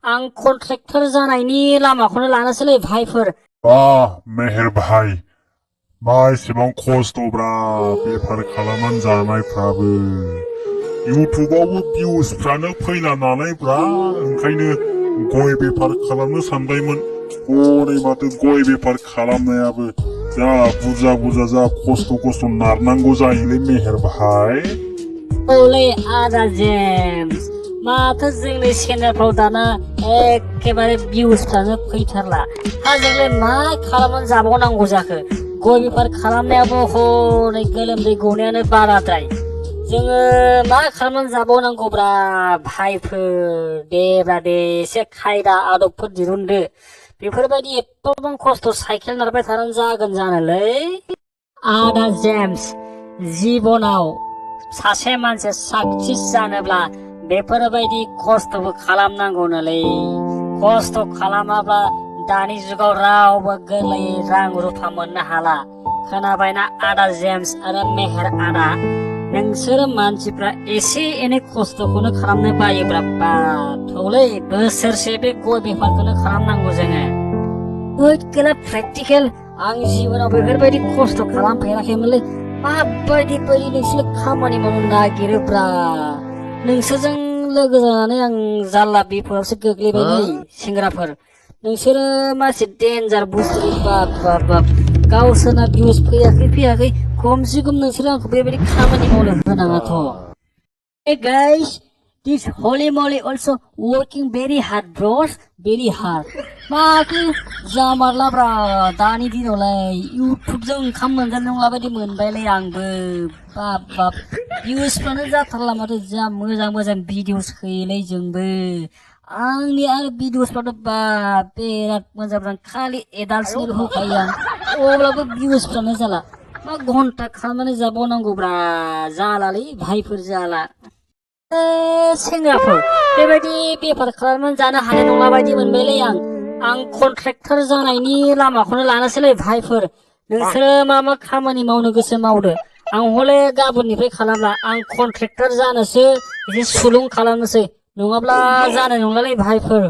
आं कन्ट्रेक्टर जानायनि लामाखौनो लानोसैलै भाइफोर। मेहेर भाई मा एसेबां खस्थ'ब्रा बेफार खालामनानै जानायफ्राबो इउटुबावबो भिउसफ्रानो फैला नालायब्रा ओंखायनो गय बेफार खालामनो सानबायमोन। हनै माथो गय बेफार खालामनायाबो जा बुरजा जा खस्थ' नारनांगौ जायोलै मेहेर भाई। औलै आदा जेम्स, माथो जोंनि चेनेलफ्राव दाना एखेबारे भिउसफ्रानो फैथारला। जोंलाय मा खालामनानै जाबावनांगौ जाखो? गय बेफार खालामनायाबो हनै गोलोमदै गनायानो बाराद्राय। जोङो मा खालामनानै जाबावनांगौब्रा भाइफोर? दे एसे खायदा आदबफोर दिरुनदो। बेफोरबायदि एफाबां खस्थ' साइकेल नारबाय थानानै जागोन जानोलै? आदा जेम्स, जिबनाव सासे मानसि साक्सेस जानोब्ला बेफोरबायदि खस्थ'बो खालामनांगौनोलै। खस्थ' खालामाब्ला दानि जुगाव रावबो गोरलैयै रां रुफा मोननो हाला। खोनाबायना आदा जेम्स आरो मेहेर आदा? नोंसोर मानसिफ्रा एसे एनै खस्थ'खौनो खालामनो बायोब्रा थौलै बोसोरसे बे गय बेफारखौनो खालामनांगौ जोङो। गैला प्रेक्टिकेल। आं जिबनाव बेफोरबायदि खस्थ' खालामफेराखैमोनलै। माबायदि नोंसोर खामानि मावनो नागिरोब्रा? नोंसोरजों लोगो जानानै आं जाल्ला बिफोरावसो गोग्लैबायलै सेंग्राफोर। नोंसोरो मासे डेन्जार बुस्थुलै बाब। गावसोरना भिउस फैयाखै खमसे खम नोंसोरो आंखौ बेबायदि खामानि मावनो होनाङाथ'। Hey guys, this holy moly also working very hard bros, very hard. माथो जामारलाब्रा दानि दिनावलाय इउटुबजों ओंखाम मोनजानाय नंला बायदि मोनबायलै आंबो। बाब भिउसफ्रानो जाथारला माथो। जा मोजां भिडिअस होयोलै जोंबो। आंनि आरो भिडिअसफ्राथ' बिराद मोजां खालि एडाल्टसनिल' होखायो आं, अब्लाबो भिउसफ्रानो जाला। मा घन्टा खालामनानै जाबावनांगौब्रा? जालालै भाइफोर जाला। सेंग्राफोर, बेबायदि बेफार खालामनानै जानो हानाय नंला बायदि मोनबायलै आं कन्ट्रेक्टर जानायनि लामाखौनो लानोसैलै भाइफोर। नोंसोरो मा खामानि मावनो गोसो मावदो। आं हले गाबोननिफ्राय खालामला। आं कन्ट्रेक्टर जानोसो एसे सुलुं खालामनोसै, नङाब्ला जानाय नंलालै भाइफोर।